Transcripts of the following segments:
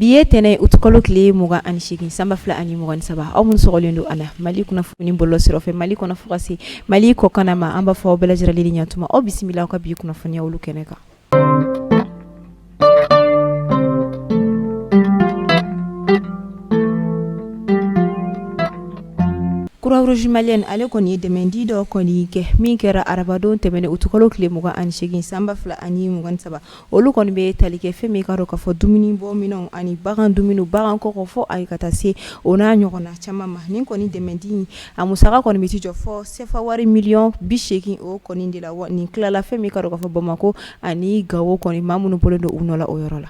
Bi ye tɛnɛn utukalo tile 28 san 2023. Aw minnu sɔgɔlen don an na Mali kunnafoni bɔlɔlɔ sira fɛ, Mali kɔnɔ fo ka se Mali kɔkanna ma, an b'a fɔ aw bɛɛ lajɛlen ɲantuma, aw bisimila aw ka bi kunnafoniya olu kɛnɛ kan. Croix-Rouge malienne ale kɔni ye dɛmɛdi dɔ kɔni kɛ min kɛra arabadon tɛmɛnen utukalo tile 28 san 2023. Olu kɔni bɛ tali kɛ fɛn min k'a dɔn k'a fɔ dumuni bɔ minɛnw ani bagan dumuni, bagan kɔkɔ, fo a ka taa se o n'a ɲɔgɔnna caman ma. Nin kɔni dɛmɛdi a musaka kɔni bɛ t'i jɔ fɔ sefa wari miliyɔn 80 o kɔni de la. Wa nin tilala fɛn min k'a dɔn k'a fɔ Bamakɔ ani Gawo kɔni maa minnu bɔlen don u nɔ la o yɔrɔ la.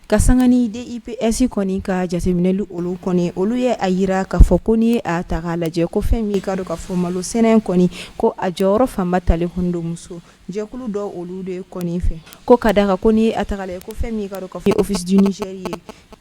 Ka sanga ni DIPS kɔni ka jateminɛli olu kɔni, olu ye a jira k'a fɔ ko n'i ye a ta k'a lajɛ ko fɛn min k'a dɔn k'a fɔ malo sɛnɛ kɔni, ko a jɔyɔrɔ fanba talen kɔni don muso jɛkulu dɔ olu de kɔni fɛ. Ko ka d'a kan ko n'i ye a ta k'a lajɛ ko fɛn min k'a dɔn k'a fɔ Office du Niger ye,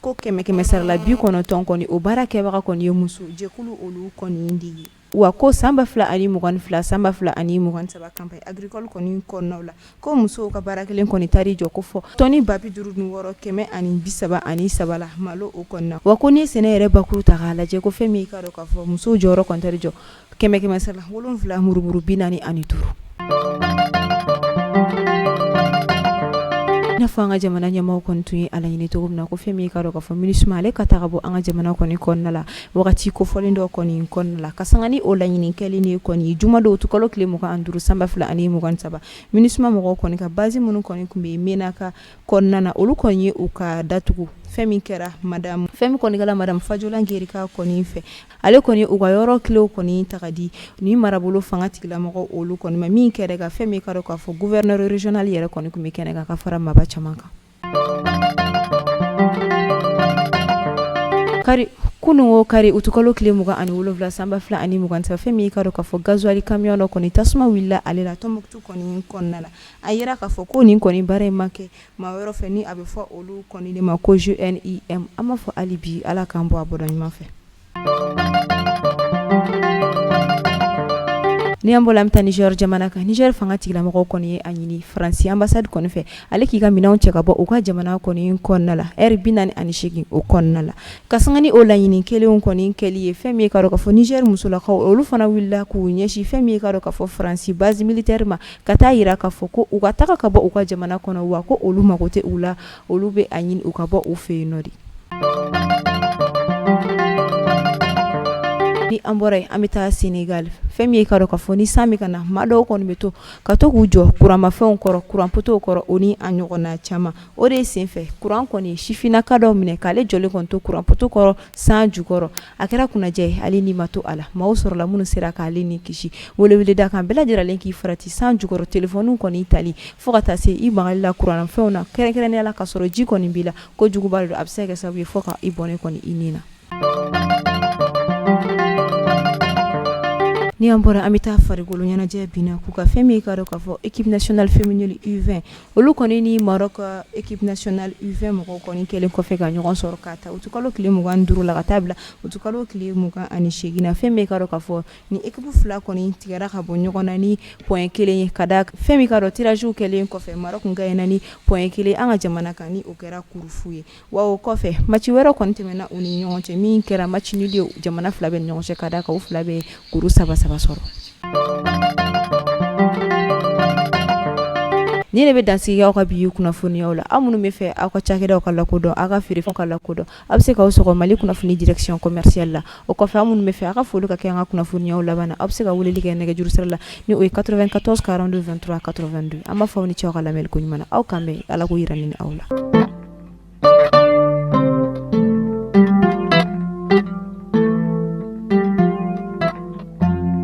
ko kɛmɛ kɛmɛ sarala 90 kɔni, o baara kɛbaga kɔni ye muso jɛkulu olu kɔni de ye. Wa ko san 2022 san 2023 campagne agricole kɔni kɔnɔnaw la, ko musow ka baara kɛlen kɔni taar'i jɔ ko fɔ tɔni 56,133 la malo o kɔni na. Wa ko n'i ye sɛnɛ yɛrɛ bakuru ta k'a lajɛ ko fɛn min k'a dɔn k'a fɔ musow jɔyɔrɔ kɔni taar'i jɔ kɛmɛ kɛmɛ sara la 7 murumuru 45. I n'a fɔ an ka jamana ɲɛmaaw kɔni tun ye a laɲini cogo min na, ko fɛn min k'a dɔn k'a fɔ MINUSMA ale ka taa ka bɔ an ka jamana kɔni kɔnɔna la wagati kofɔlen dɔ kɔni kɔnɔna la. Ka sanga ni o laɲini kɛlen de kɔni, jumadon utukalo tile 25 san 2023, MINUSMA mɔgɔw kɔni ka base minnu kɔni tun bɛ Menaka kɔnɔna na, olu kɔni ye u ka datugu. Fɛn min kɛra madame fɛn min kɔni kɛra madame Fadiola Guerika kɔni fɛ, ale kɔni u ka yɔrɔ clés kɔni ta ka di ni marabolo fanga tigilamɔgɔ olu kɔni ma, min kɛra ka fɛn min k'a dɔn k'a fɔ gouverneur régional yɛrɛ kɔni tun bɛ kɛnɛ kan ka fara maaba caman kan. Kari kunun o kari utukalo tile 27 san 2023, fɛn min k'a dɔn k'a fɔ gasoil camion dɔ kɔni tasuma wulila ale la Tɔnbukutu kɔni kɔnɔna la. A yira k'a fɔ ko nin kɔni baara in ma kɛ maa wɛrɛ fɛ ni a bɛ fɔ olu kɔni de ma ko JNIM. An b'a fɔ hali bi Ala k'an bɔ a bɔda ɲuman fɛ. Ni an bɔra, an bɛ taa Niger jamana kan. Niger fanga tigilamɔgɔw kɔni ye a ɲini Faransi ambassade kɔni fɛ, ale k'i ka minɛnw cɛ ka bɔ u ka jamana kɔni kɔnɔna la heure 48 o kɔnɔna la. Ka sanga ni o laɲini kelenw kɔni kɛli ye, fɛn min ye k'a dɔn k'a fɔ Niger musolakaw olu fana wulila k'u ɲɛsin fɛn min ye k'a dɔn k'a fɔ Faransi base militaire ma, ka taa jira k'a fɔ ko u ka taga ka bɔ u ka jamana kɔnɔ, wa ko olu mago tɛ u la, olu bɛ a ɲini u ka bɔ u fɛ yen nɔ de. Ni an bɔra yen, an bɛ taa Sénégal. Fɛn min ye k'a dɔn k'a fɔ ni san bɛ ka na, maa dɔw kɔni bɛ to ka to k'u jɔ kuranmafɛnw kɔrɔ, kuran poteau kɔrɔ, o ni a ɲɔgɔnna caman. O de senfɛ kuran kɔni sifinnaka dɔ minɛ k'ale jɔlen kɔni to kuran poteau kɔrɔ san jukɔrɔ. A kɛra kunnajɛ ye, ale ni ma to a la. Maaw sɔrɔla minnu sera k'ale ni kisi. Weleweleda kan bɛɛ lajɛlen k'i farati san jukɔrɔ telefɔniw kɔni tali fo ka taa se i magali la kuranfɛnw na, kɛrɛnkɛrɛnnenya la ka sɔrɔ ji kɔni b'i la, ko juguba don, a bɛ se ka kɛ sababu ye fo ka i bɔnɛ kɔni i ni na. Ni an bɔra, an bɛ taa farikolo ɲɛnajɛ binna k'u ka fɛn min k'a dɔn k'a fɔ équipe nationale féminine U20 olu kɔni ni Maroc équipe nationale U20 mɔgɔw kɔni kɛlen kɔfɛ ka ɲɔgɔn sɔrɔ ka ta utukalo tile 25 la ka taa bila utukalo tile 28 na. Fɛn min k'a dɔn k'a fɔ ni équipe fila kɔni tigɛra ka bɔ ɲɔgɔn na ni point kelen ye, ka da fɛn min k'a dɔn tirage kɛlen kɔfɛ, Maroc tun gagnera ni point kelen an ka jamana kan, ni o kɛra kuru fu ye. Wa o kɔfɛ, match wɛrɛ kɔni tɛmɛna u ni ɲɔgɔn cɛ min kɛra match nul ye jamana fila bɛ ni ɲɔgɔn cɛ, ka d'a kan u fila bɛ kuru saba saba sɔrɔ. Ni ne bɛ dansigi aw ka bi kunnafoniyaw la. Aw minnu bɛ fɛ aw ka cakɛdaw ka lakodɔn, aw ka feerefɛnw ka lakodɔn, aw bɛ se k'aw sɔgɔ Mali kunnafoni direction commerciale la. O kɔfɛ, aw minnu bɛ fɛ aw ka foli ka kɛ an ka kunnafoniyaw laban na, aw bɛ se ka weleli kɛ nɛgɛjuru sira la, ni o ye 94 42 23 82. An b'a fɔ aw ni ce aw ka lamɛnni ko ɲuman na. Aw k'an bɛn, Ala ko yira ne ni aw la.